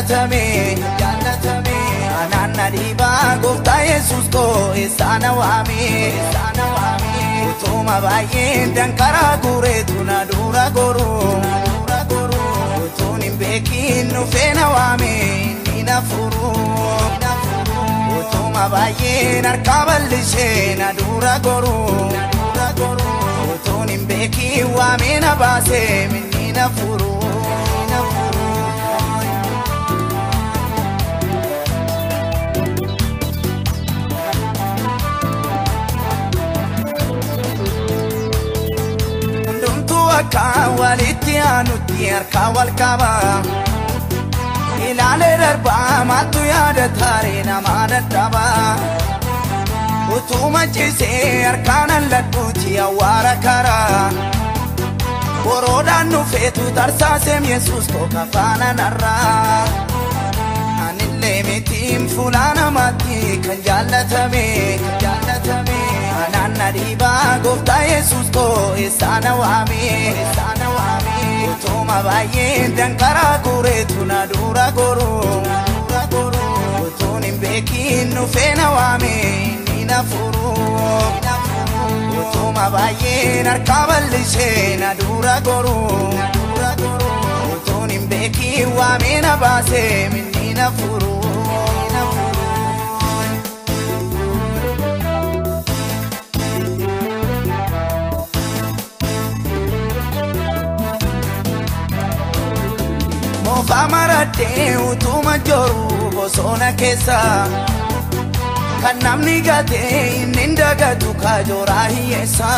jaallatame jaallatame anaan na dhiibaa gooftaa Yesuus koo eessaana waame eessaana waame utuma baay'een danqaraa guureetu na dura goru utuun hin beekin dhufee na waame inni na furu utuma baay'een harka bal'isee na dura goru utuun hin beekin waame na baasee inni na furu. Akka walitti aanutti harka wal qaba ilaalee darbaa maaltu yaada taaree nama dadhaba utuma ciisee harkaan alladhuuti awwaara karaa boroodhaan dhufeetu tarsaaseem Yesuus tokko faana narraa anillee mitiin fuula namaatti kan jaallatame kan jaallatame anaan na dhiibaa gooftaa Yesuus koo eessaana waame eessaana waame utuma baay'een danqaraa guureetu na dura goru utuun hin beekin dhufee na waame inni na furu utuma baay'een harka bal'isee na dura goru utuun hin beekin waame na baasee inni na furu. Moofa maradhee utuma joru bosona keessa kan namni gatee inni hin dagatu kajooraa hiyyeessa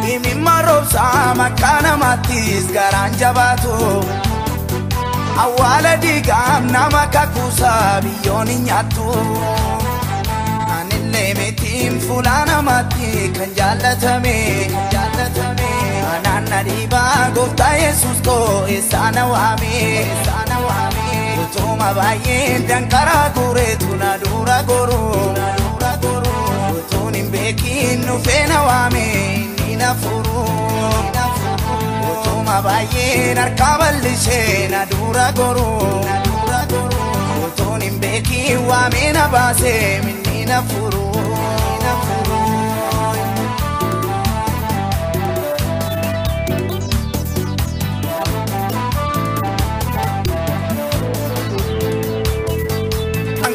dhimma roobsaa makkaa namaattis garaan jabaatu awwaala diigaam nama kakuusaa biyyoon hin nyaattu anillee mitiin fuula namaatti kan jaallatame kan jaallatame anaan na dhiibaa gooftaa Yesuus koo eessaana waame eessaana waame utuma baay'een danqaraa guureetu na dura goru utuun hin beekin dhufee na waame inni na furu utuma baay'een harka bal'isee na dura goru utuun hin beekin waame na baasee inni na furu.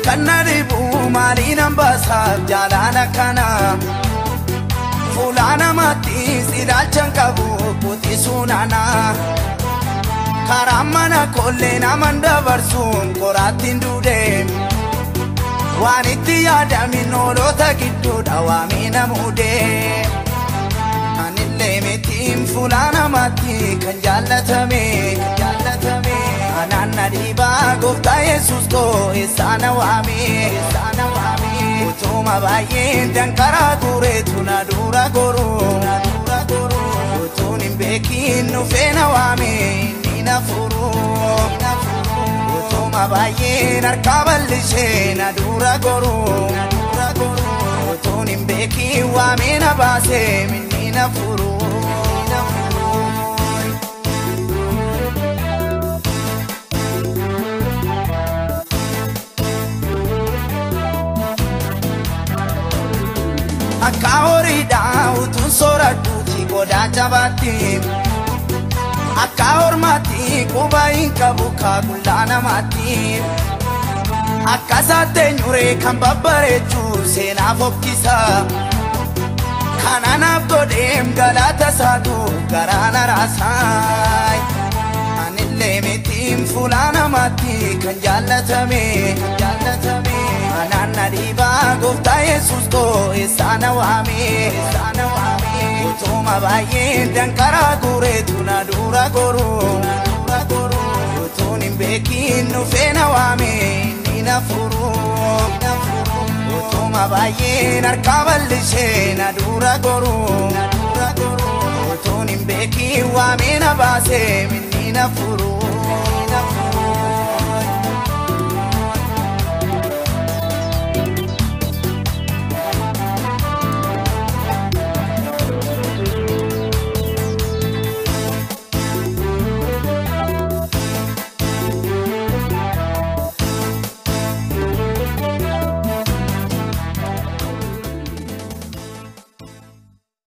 Kan na dhibu maaliin hambaasaaf jaalala kana fuula namaattis ilaalcha hin qabu quxisuu naana karaa mana kollee naman dabarsuun qoraattiin duudhe waan itti yaadamin hoolota gidduudha waamee na muude anillee mitiin fuula namaatti kan jaallatame kan jaallatame anaan na dhiibaa gooftaa Yesuus koo eessaana waame eessaana waame utuma baay'een danqaraa guureetu na dura goru utuun hin beekin dhufee na waame inni na furu utuma baay'een harka bal'isee na dura goru utuun hin beekin waame na baasee inni na furu. Akka horiidhaa utuun sooradhuuti qodaa jabaatti akka hormaatti quba hin qabu kaaqullaa namaatti akka saattee nyuree kan babbareechuu seenaa fokkisa kana naaf godheem galata isaatu garaa na raasaay anillee mitiin fuula namaatti kan jaallatame kan jaallatame anaan na dhiibaa gooftaa Yesuus koo eessaana waame eessaana waame utuma baay'een danqaraa guureetu na dura goru utuun hin beekin dhufee na waame inni na furu utuma baay'een harka bal'isee na dura goru utuun hin beekin waame na baasee inni na furu.